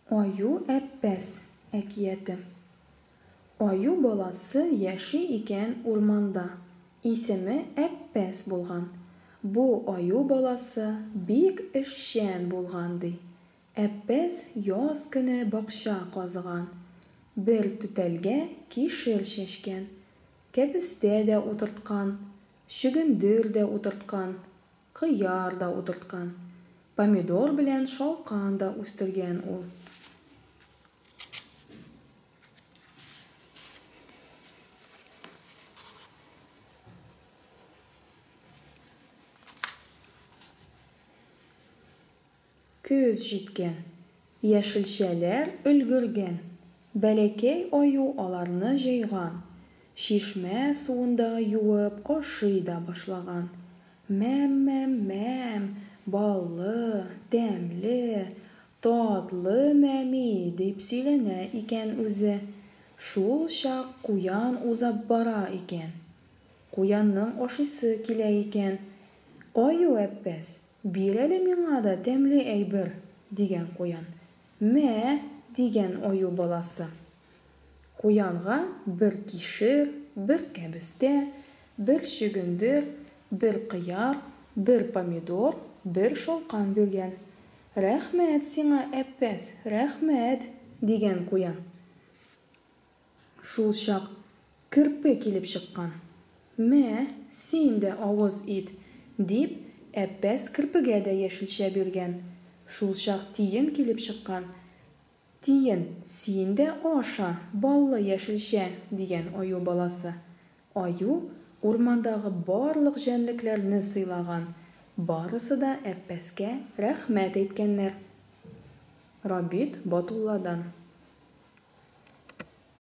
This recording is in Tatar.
Аю Әппәс әкияте. Аю баласы яши икән урманда. Исеме Әппәс булган. Бу аю баласы бик эшчән булган, ди. Әппәс яз көне бакча казыган. Бер түтәлгә кишер чәчкән. Кәбестә дә утырткан, чөгендер дә утырткан. Кыяр да утырткан. Помидор белән шалкан да үстергән ул. Көз җиткән. Яшелчәләр өлгергән. Бәләкәй аю аларны җыйган. Чишмә суында юып ашый да башлаган. Мәм-мәм-мәм, баллы, тәмле, татлы мәми, дип сөйләнә икән үзе. Шул чак куян узап бара икән. Куянның ашыйсы килә икән. Аю Әппәс, бир әле миңа да тәмле әйбер, дигән куян. Мә, дигән аю баласы. Куянга бер кишер, бер кәбестә, бер чөгендер, бер кыяр, бер помидор, бер шалкан биргән. Рәхмәт сиңа, Әппәс, рәхмәт, дигән куян. Шулчак Керпе килеп чыккан. Мә, син дә авыз ит, дип, Әппәс Керпегә дә яшелчә биргән. Шулчак Тиен килеп чыккан. Тиен, син дә аша, баллы яшелчә, дигән аю баласы. Аю урмандагы барлык җәнлекләрне сыйлаган. Барысы да Әппәскә рәхмәт әйткәннәр. Рабит Батулладан.